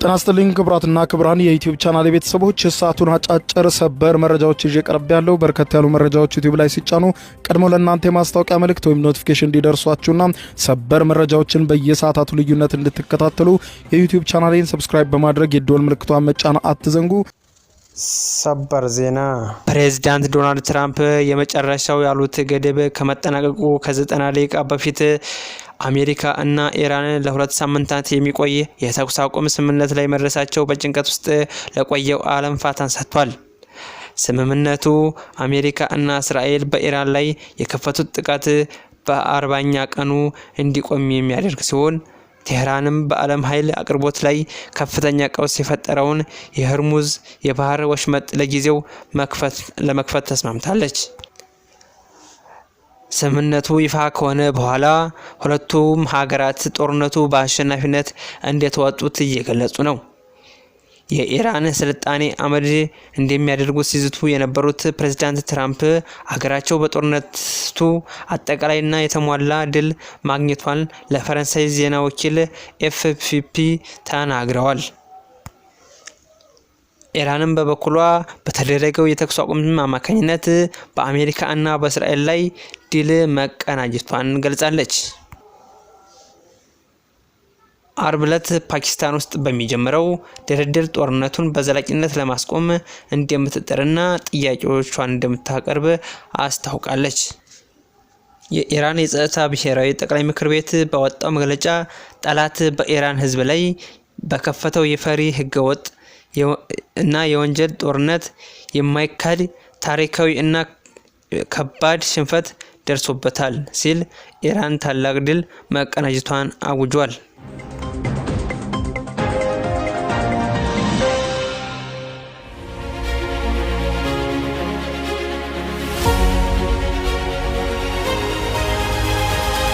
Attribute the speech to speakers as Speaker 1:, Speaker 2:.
Speaker 1: ጤና ይስጥልኝ ክቡራትና ክቡራን የዩቲዩብ ቻናል ቤተሰቦች፣ የሰዓቱን አጫጭር ሰበር መረጃዎች ይዤ ቀርቤያለሁ። በርከት ያሉ መረጃዎች ዩቲዩብ ላይ ሲጫኑ ቀድሞ ለእናንተ የማስታወቂያ መልእክት ወይም notification እንዲደርሷችሁና ሰበር መረጃዎችን በየሰዓታቱ ልዩነት እንድትከታተሉ የዩቲዩብ ቻናሌን subscribe በማድረግ የደወል ምልክቷን መጫን አትዘንጉ።
Speaker 2: ሰበር ዜና። ፕሬዚዳንት ዶናልድ ትራምፕ የመጨረሻው ያሉት ገደብ ከመጠናቀቁ ከ90 ደቂቃ በፊት አሜሪካ እና ኢራን ለ2 ሳምንታት የሚቆይ የተኩስ አቁም ስምምነት ላይ መድረሳቸው በጭንቀት ውስጥ ለቆየው ዓለም ፋታን ሰጥቷል። ስምምነቱ አሜሪካ እና እስራኤል በኢራን ላይ የከፈቱት ጥቃት በ40ኛ ቀኑ እንዲቆም የሚያደርግ ሲሆን፣ ቴህራንም በዓለም ኃይል አቅርቦት ላይ ከፍተኛ ቀውስ የፈጠረውን የሆርሙዝ የባህር ወሽመጥ ለጊዜው ለመክፈት ተስማምታለች። ስምምነቱ ይፋ ከሆነ በኋላ ሁለቱም ሀገራት ጦርነቱ በአሸናፊነት እንደተወጡት እየገለጹ ነው። የኢራን ስልጣኔ አመድ እንደሚያደርጉ ሲዝቱ የነበሩት ፕሬዚዳንት ትራምፕ አገራቸው በጦርነቱ አጠቃላይና የተሟላ ድል ማግኘቷን ለፈረንሳይ ዜና ወኪል ኤኤፍፒ ተናግረዋል። ኢራንም በበኩሏ በተደረገው የተኩስ አቁም አማካኝነት በአሜሪካ እና በእስራኤል ላይ ድል መቀዳጀቷን ገልጻለች። አርብ ዕለት ፓኪስታን ውስጥ በሚጀምረው ድርድር ጦርነቱን በዘላቂነት ለማስቆም እንደምትጥርና ጥያቄዎቿን እንደምታቀርብ አስታውቃለች። የኢራን የጸጥታ ብሔራዊ ጠቅላይ ምክር ቤት ባወጣው መግለጫ ጠላት በኢራን ሕዝብ ላይ በከፈተው የፈሪ፣ ህገወጥ እና የወንጀል ጦርነት የማይካድ ታሪካዊ እና ከባድ ሽንፈት ደርሶበታል ሲል ኢራን ታላቅ ድል መቀዳጀቷን አውጇል።